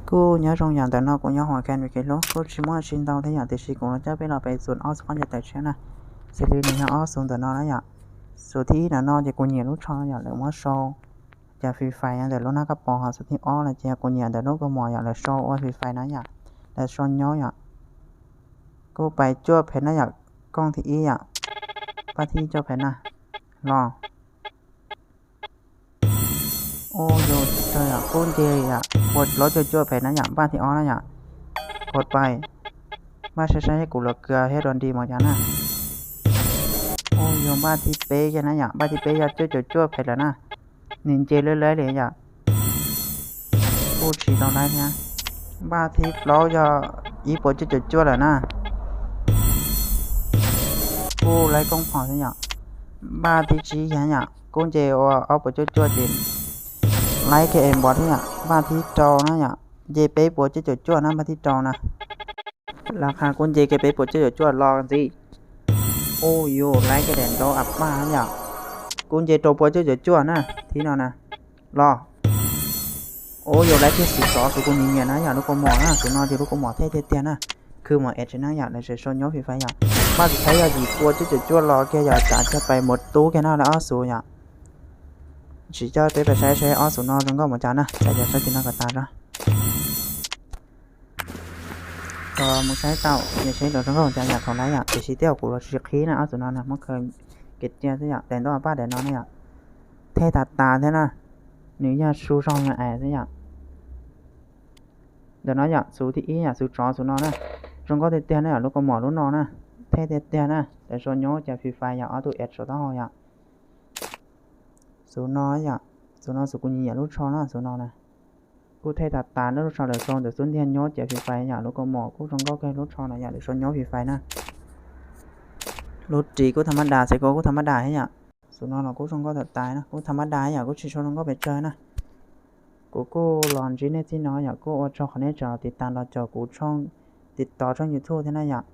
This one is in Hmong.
Kuj nyob zoo yom, ntawm no kuv nyob hauv Candy Crush kuj tsis muaj tsis ntau thiab yom, tiam sis kuv los coj peb los peb xus ob xus qhov ncauj tawm tshiab na. Xws li nws yog ob xus ntawm no na yom. Xus thib ib ntawm no ces kuv nyiam lub tsho yom, lawv muab sau cov Free Fire ntawm lub nab kab pos. Ho xus thib ob no ces yog kuv nyiam ntawm lub kaus mom yom, lawv sau ua Free Fire na yom, lawv sau nyob yom. Kuj pais cuaj phem na yom, kooj thib ib yom, npaj thib cuaj phem na, los. Ua yus tsaug yom, kuj nce yom, ua plaub cuaj cuaj phem na yom, npaj thib ob na yom. Kuv pais, npaj saib saib kuv los kawg thiab rau nri mus cas na. Ua yus npaj thib peb kiag na yom, npaj thib peb yog cuaj caum cuaj phem lawm na. Nws nce lawb lawb li yom. Kuj tsis tau laib thiab. Npaj thib plaub yog ib puas cuaj caum cuaj lawm na. Kuj laib kooj phom thiab yom. Npaj thib tsib yog yom, kuj nce ua ob puas cuaj cuaj ces laib K M npov thiab yom. Npaj thib rau na yom, nce peb puas cuaj caum cuaj na, npaj thib rau na. Laj qha kuj nce kiag peb puas cuaj caum cuaj los ntxiv. Ua yus laib kiag daim ntaub a paj yom, kuj nce rau puas cuaj caum cuaj na, thib no na, los. Ua yus laib kiag xus tsov xus kuv nyiam nyiam na yom, lub kaus mom na, xus no ces lub kaus mom thej tiag tiag na. Khwv mus es tsev neeg yom, lawv tseem sau nyob Free Fire yom. Npaj xus thib yog yim puas cuaj caum cuaj los kiag yom, tsav kiag pais mus tub kiag na lawv ob xus yom. Tsis coj peb pais saib saib ob xus no zoo nkauj mus cas na, txav yog saib tim no kom tas zog. Mus saib tau, yog saib los zoo nkauj mus cas yom, thaum lawv yom, tiam sis tej zaum kuv los tsis qhib na, ob xus no na muab khaws kev cia xwb yom, daim ntaub a paj daim no na yom. Thej tas tas thiab na, nws yog su zog me ais xwb yom. Ntawm no yom, xus thib ib yom, xus tsov xus no na, zoo nkauj tiag tiag na yom, lub kaus mom lub no na, thej tiag tiag na, lawv sau nyob cov Free Fire yom, ob tug ads saum taub hau yom. Xus no yom, xus no xus kuv nyiam lub tsho na, xus no na. Kuj thej tas tas na, lub tsho lawv sau ntawm xub ntiag nyob cov Free Fire yom, lub kaus mom kuj zoo nkauj kawg lub tsho no yom, lawv sau nyob Free Fire na. Lub ris kuj tham mab das, xaiv kos kuj tham mab das thiab yom. Xus no los kuj zoo nkauj tas tas na, kuj tham mab das yom, kuj tsis tshua zoo nkauj pes tsawg na. Kuv kuj los ntsib nej txij no yom, kuj ua tsaug qhov nej tseem tiv tas los caum kuv tshooj, tiv tos tshooj YouTube thiab na yom.